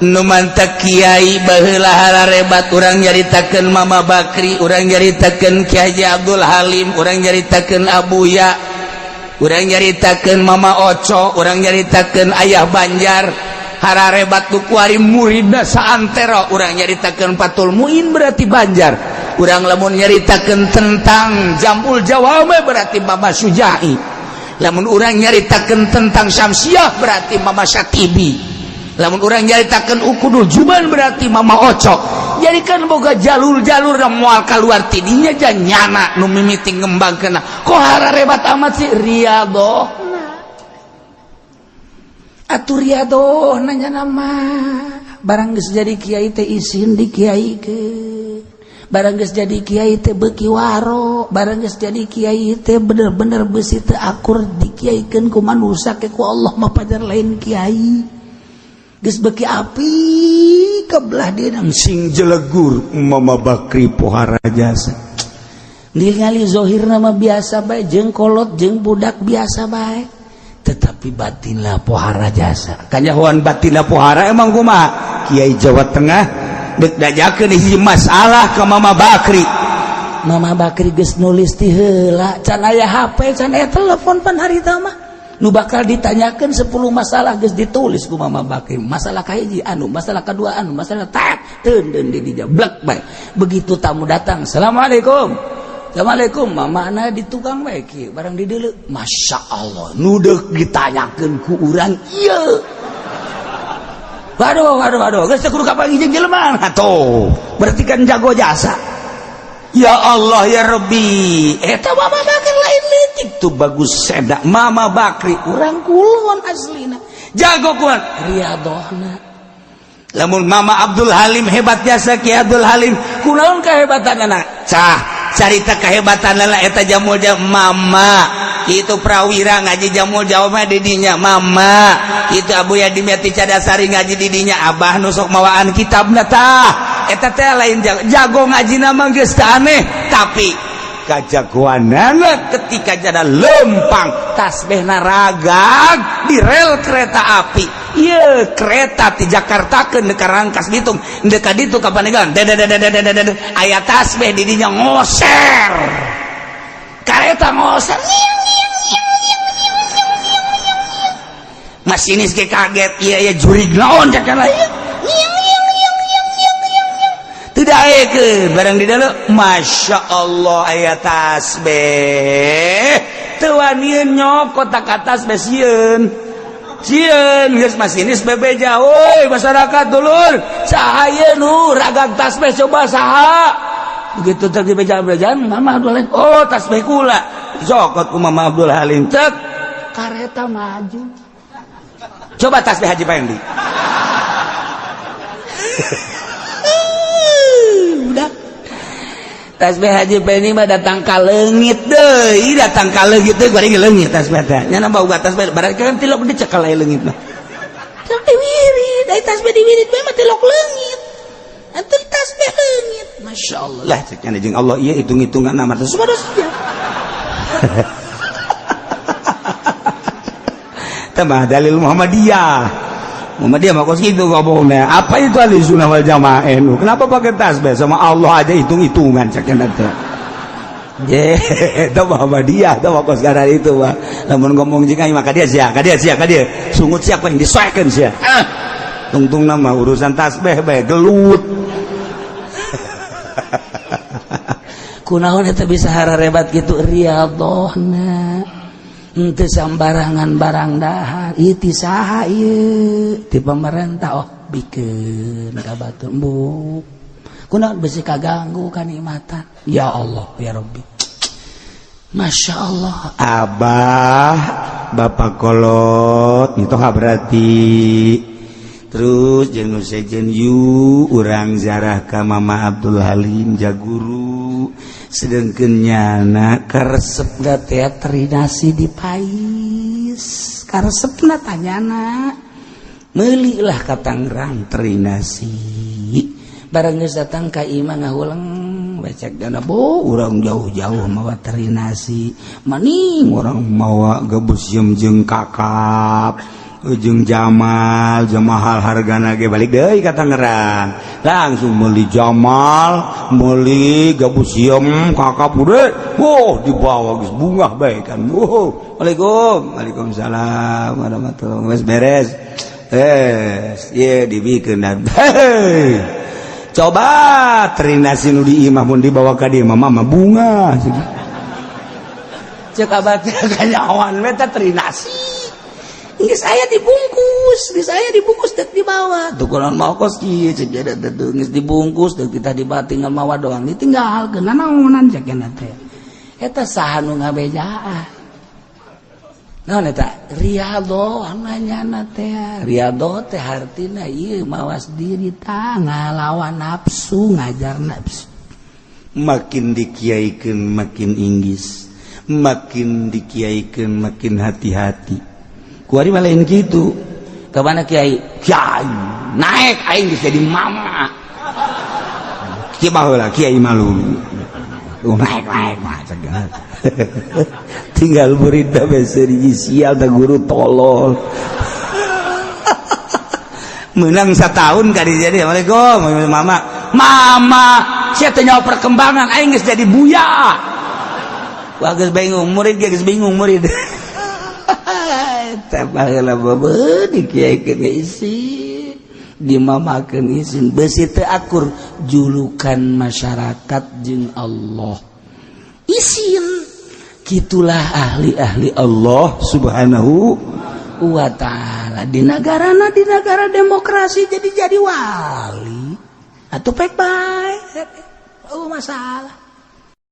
Nu mantak kiai baheula hararebat urang nyaritakeun Mama Bakri, urang nyaritakeun Ki Haji Abdul Halim, urang nyaritakeun Abuya, urang nyaritakeun Mama Oco, urang nyaritakeun Ayah Banjar. Hararebat nu kuari muridna saantero. Urang nyaritakeun Fathul Muin berarti Banjar. Urang lamun nyaritakeun tentang Jamul Jawame berarti Mama Sujai. Lamun urang nyaritakeun tentang Syamsiah berarti Mama Syatibi. Lamun urang nyaritakeun Ukudul Juban berarti Mama Oco. Jadi kan boga jalur-jalur dan moal keluar tidinya nyana nu mimiti ngembangkeun. Kok hararebat amat sih riyadhoh atuh riyadhoh nanya nama barang geus jadi kiai teh isin di kiai ke, barang geus jadi kiai teh beuki waro, barang geus jadi kiai teh bener-bener beusi teu akur dikiaikeun ku manusia ke ku Allah mah pajar lain kiai. Geus beuki api kebelah dia sing jelegur Mama Bakri pohara jasa. Ningali zohir nama biasa bae jeung kolot jeung budak biasa bae, tetapi batinlah pohara jasa. Kanyahoan batinlah pohara emang kumaha? Kiai Jawa Tengah dek dajakeun hiji masalah ke Mama Bakri. Mama Bakri geus nulis ti heula, can aya HP, can aya telepon pan harita mah. Nu bakal ditanyakan 10 masalah geus ditulis ku Mama Bakri. Masalah kahiji anu, masalah kedua anu, masalah tak teun di dinya blek bae. Begitu tamu datang, "Assalamualaikum." "Assalamualaikum." Mama na di tukang bae kieu, barang di deuleu. Masya Allah, nu deuk ditanyakeun ku urang ieu. Waduh, waduh, waduh, geus teu kudu kapanggih jeung jelema. Atuh, berarti kan jago jasa. Ya Allah ya Rabbi, eta Mama Bakri lain leutik tuh bagus sedak Mama Bakri urang kulon aslina jago kuat riyadhohna. Lamun Mama Abdul Halim hebat jasa Ki Abdul Halim kunaon kehebatan anak cah carita kehebatan lala eta jamul jam mama itu prawira ngaji jamul jawab didinya mama itu Abu ya Dimyati Cadasari ngaji didinya abah nusok mawaan kitabna tah eta teh lain jago, jago ngaji nama geus teu aneh tapi kajagoanana ketika jada lempang tasbihna ragag di rel kereta api. Ieu kereta ti Jakarta ke Rangkas Bitung dekat ditu ka Pandeglang, aya tasbih di dinya ngoser kareta ngoser. Masinis ge kaget, iya iya jurig naon cek lain tidak aya barang di dalam. Masya Allah, aya tasbih teu wanian nyokot ka tasbih sieun sieun. Geus masinis bebeja, "Woi masyarakat, dulur, saha ieu nu ragag tasbih? Coba saha?" Begitu teh dibeja-bejaan Mama Abdul Halim, "Oh, tasbih kula." Cokot ku Mama Abdul Halim, cek kareta maju. Coba tasbih Haji Pendi. Udah tasbih Haji Pendi mah datang ka leungit deui, datang ka leungit deui, bari leungit tasbih teh nya nambah uga tasbih barang kan tilok dicekal aya leungit mah. Tilok diwirid, ai tasbih diwirid bae mah tilok leungit. Atuh tasbih leungit. Masya Allah. Lah cek nya jeung Allah ieu hitung-hitungan nama teh subhanallah. Tambah dalil Muhammadiyah. Muhammadiyah mah kos kitu ngomongna. Apa itu ahli sunnah wal jamaah nu? Kenapa pakai tasbih? Sama Allah aja hitung-hitungan cek nya teh. Ye, itu Muhammadiyah, itu mah kos gara itu mah. Lamun ngomong jeung aing mah ka dia sia, ka dia sia, ka dia. Sungut sia paling disoekeun sia. Ah. Tungtung nama urusan tasbih bae gelut. Kunaon eta bisa hararebat kitu riyadhohna. Henteu sambarangan barang dahar ieu ti saha ieu ti pemerintah, oh bikeun ka batur embuk kunaon besi kaganggu kanikmatan. Ya Allah ya Rabbi, Masya Allah. Abah bapak kolot itu berarti terus jeung sejen yu urang zarah ka Mama Abdul Halim jaguru sedengkeun nyana karesepna teh terinasi di pais karesepna tanyana meuli lah ka Tangerang terinasi barang geus datang ka imah ngahuleng becek dana bo urang jauh-jauh mawa terinasi maning orang mawa gebus jeung kakap. Ujung Jamal Jamal hargana ge balik deui ka Tangerang, langsung meuli Jamal, meuli gabus siem kakap udah. Wow, dibawa geus bungah bae kan. Wow, Waalaikum, waalaikumsalam warahmatullahi. Geus beres, eh ye dibikeun dan coba terinasi nu di imah mun dibawa ka dieu mah mama bunga. Cek abah teh kanyawan eta terinasi. Geus aya dibungkus, geus aya dibungkus dek dibawa. Tuh kunaon mau kos kieu cek dia teh, geus dibungkus dek kita dibawa, tinggal mawa doang, ditinggalkeun naonan cek teh. Eta saha nu ngabejaan? Naon eta? Riyadhoh nanyana teh. Riyadhoh teh hartina ieu mawas diri ta, ngalawan nafsu, ngajar nafsu. Makin dikiaikeun makin inggis, makin dikiaikeun makin hati-hati. Kuari mah lain kitu. Ke mana kiai? Kiai naik, aing geus jadi mama. Kieu mah heula kiai malu. Naik naik mah tinggal murid beuseuh sial da guru tolol. Menang setahun kali jadi, "Assalamualaikum mama." Mama sia teh nyawa perkembangan, aing geus jadi buya. Wah, geus bingung murid, geus bingung murid. Eta baheula bebeun dikiaikeun isin, dimamakeun isin, beusi teu akur julukan masyarakat jeung Allah isin. Gitulah ahli-ahli Allah Subhanahu wa ta'ala di negarana, di negara demokrasi jadi wali atau pek bae. Oh, masalah.